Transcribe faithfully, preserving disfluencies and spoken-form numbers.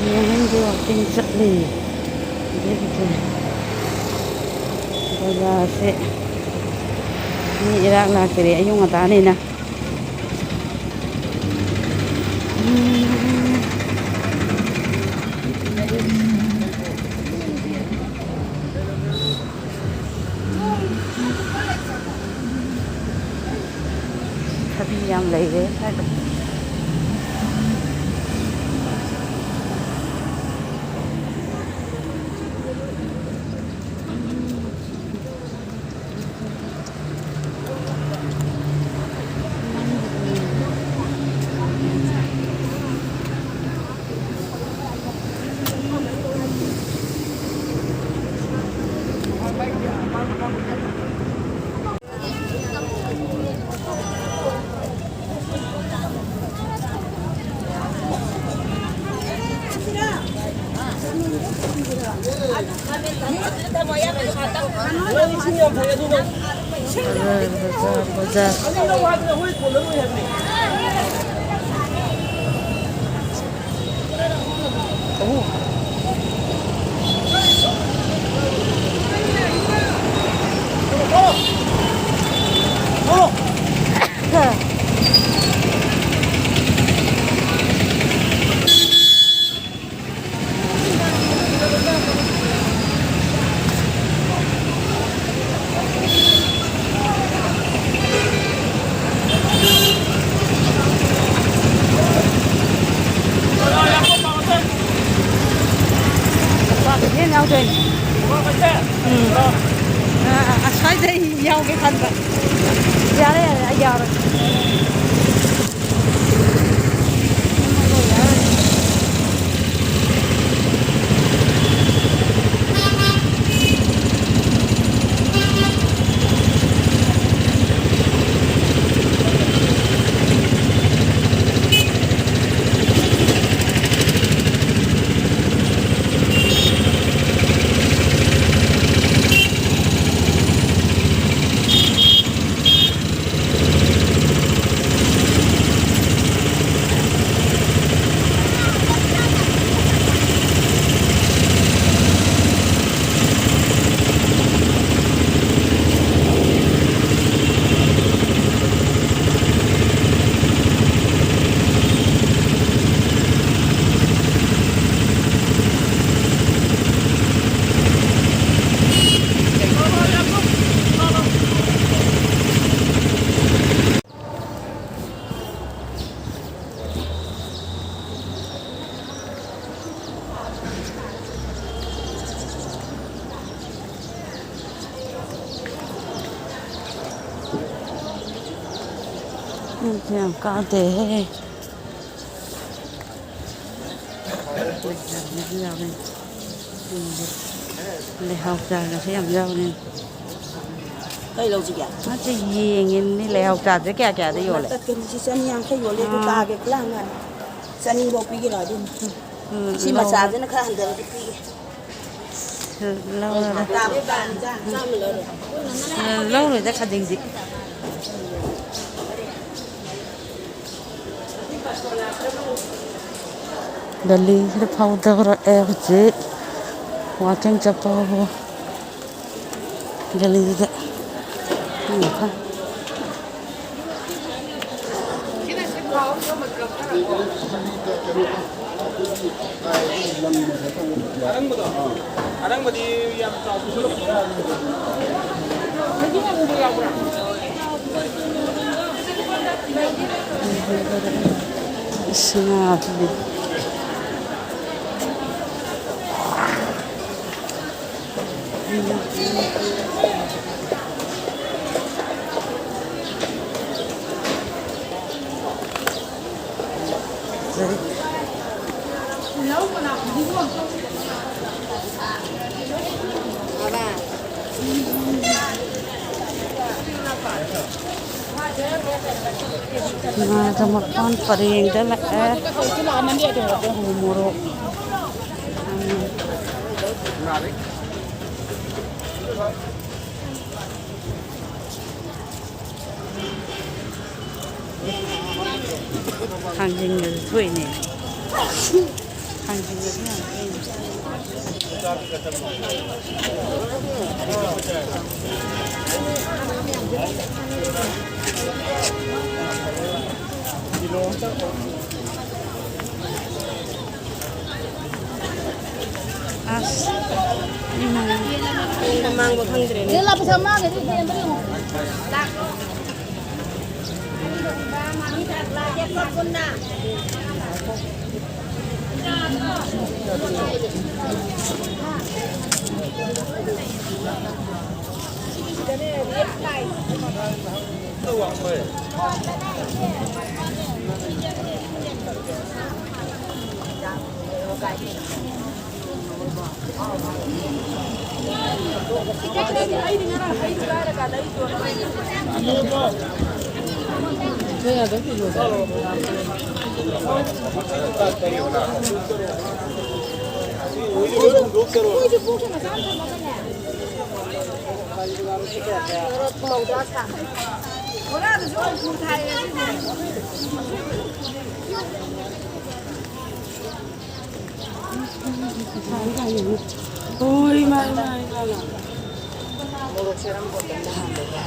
ꯃꯤꯁꯤꯡꯁꯦ ꯋꯥꯛꯀꯤꯡ ꯆꯠꯂꯤ꯫ ꯑꯗꯨꯒꯤ ꯕꯖꯥꯔꯁꯦ ꯃꯤ ꯏꯔꯥꯛ ꯂꯥꯛꯇ꯭ꯔꯦ, ꯑꯌꯨꯛ ꯉꯟꯇꯥꯅꯤꯅ꯫ ꯊꯕꯤ ꯌꯥꯝ ꯂꯩꯔꯦ ꯁ꯭ꯋꯥꯏꯗ꯫ ꯕꯖꯥꯔ, ꯕꯖꯥꯔ, ꯕꯖꯥꯔ꯫ ꯀꯩꯊꯦꯜ ꯌꯥꯎꯗꯣꯏꯅꯦ꯫ ꯎꯝ꯫ ꯑ, ꯑ, ꯑꯁ꯭ꯋꯥꯏꯗ ꯑꯩ ꯌꯥꯎꯒꯦ ꯈꯟꯕ꯫ ꯌꯥꯔꯦ, ꯌꯥꯔꯦ, ꯑꯩ ꯌꯥꯎꯔꯒꯦ꯫ ꯌꯥꯝ ꯀꯥꯗꯦꯍꯦ꯫ ꯂꯩꯍꯥꯎ ꯆꯥꯔꯒꯁꯨ ꯌꯥꯝ ꯌꯥꯎꯔꯦ꯫ ꯀꯩ ꯂꯧꯁꯤꯒꯦ? ꯅꯠꯇꯦ, ꯌꯦꯡꯉꯤꯅꯤ ꯂꯩꯍꯥꯎ ꯆꯥꯗ꯭ꯔꯦ ꯀꯌꯥ ꯀꯌꯥꯗ ꯌꯣꯜꯂꯦ? ꯃꯇꯠꯀꯅꯤ, ꯁꯤ ꯆꯅꯤ ꯌꯥꯡꯈꯩ ꯌꯣꯜꯂꯦ, ꯑꯗꯨ ꯑꯥ꯫ ꯇꯥꯒꯦ ꯈꯨꯂꯥꯡ ꯉꯥꯏ꯫ ꯆꯅꯤ ꯐꯥꯎ ꯄꯤꯒꯦ ꯂꯥꯛꯑꯣ, ꯏꯕꯦꯝꯃ꯫ ꯎꯝ, ꯁꯤ ꯂꯧꯔꯦ꯫ ꯃꯆꯥꯁꯤꯅ ꯈꯔ ꯍꯟꯊꯔꯗꯤ ꯄꯤꯒꯦ꯫ ꯂꯧꯔꯦ꯫ ꯇꯥꯕ ꯇꯥꯔꯗꯤ ꯆꯥꯝꯃ ꯂꯧꯔꯣ꯫ ꯎꯝ, ꯂꯧꯔꯣꯏꯗ ꯈꯖꯤꯡꯗꯤ꯫ ꯒꯂꯤꯁꯤꯗ ꯐꯥꯎꯗꯔꯛꯑꯦ ꯍꯧꯖꯤꯛ꯫ Walking ꯆꯠꯄꯕꯨ ꯒꯂꯤꯁꯤꯗ꯫ ꯑꯔꯪꯕꯗꯤ ꯌꯥꯝ ꯆꯥꯎꯕꯁꯨ ꯂꯩꯇꯦ꯫ ꯃꯍꯤ ꯑꯃꯨꯕ ꯌꯥꯎꯕ꯭ꯔꯥ? ꯏꯁ, ꯉꯥ ꯑꯗꯨꯗꯤ꯫ ꯉꯥꯗꯣ ꯃꯄꯥꯟ ꯄꯔꯦꯡꯗ ꯂꯥꯛꯑꯦ꯫ ꯎ ꯃꯣꯔꯣꯛ꯫ ꯊꯥꯡꯖꯤꯡꯒꯁꯨ ꯊꯣꯛꯏꯅꯦ꯫ ꯊꯥꯡꯖꯤꯡꯒꯁꯨ ꯌꯥꯝ ꯊꯣꯛꯏꯅꯦ꯫ ꯑꯁ꯫ ꯃꯃꯥꯡꯗꯣ ꯈꯪꯗ꯭ꯔꯦꯅꯦ꯫ ꯕꯣꯔꯥꯗꯨꯁꯨ ꯍꯨꯝꯐꯨ ꯊꯥꯏꯌꯦ ꯉꯁꯤꯗꯤ꯫ ꯍꯣꯏ, ꯃꯥꯅꯤ, ꯃꯥꯅꯤ, ꯃꯥꯅꯤ꯫ ꯃꯣꯔꯣꯛꯁꯦ ꯑꯔꯪꯕ ꯑꯝꯇ ꯍꯥꯞꯄꯒꯦ꯫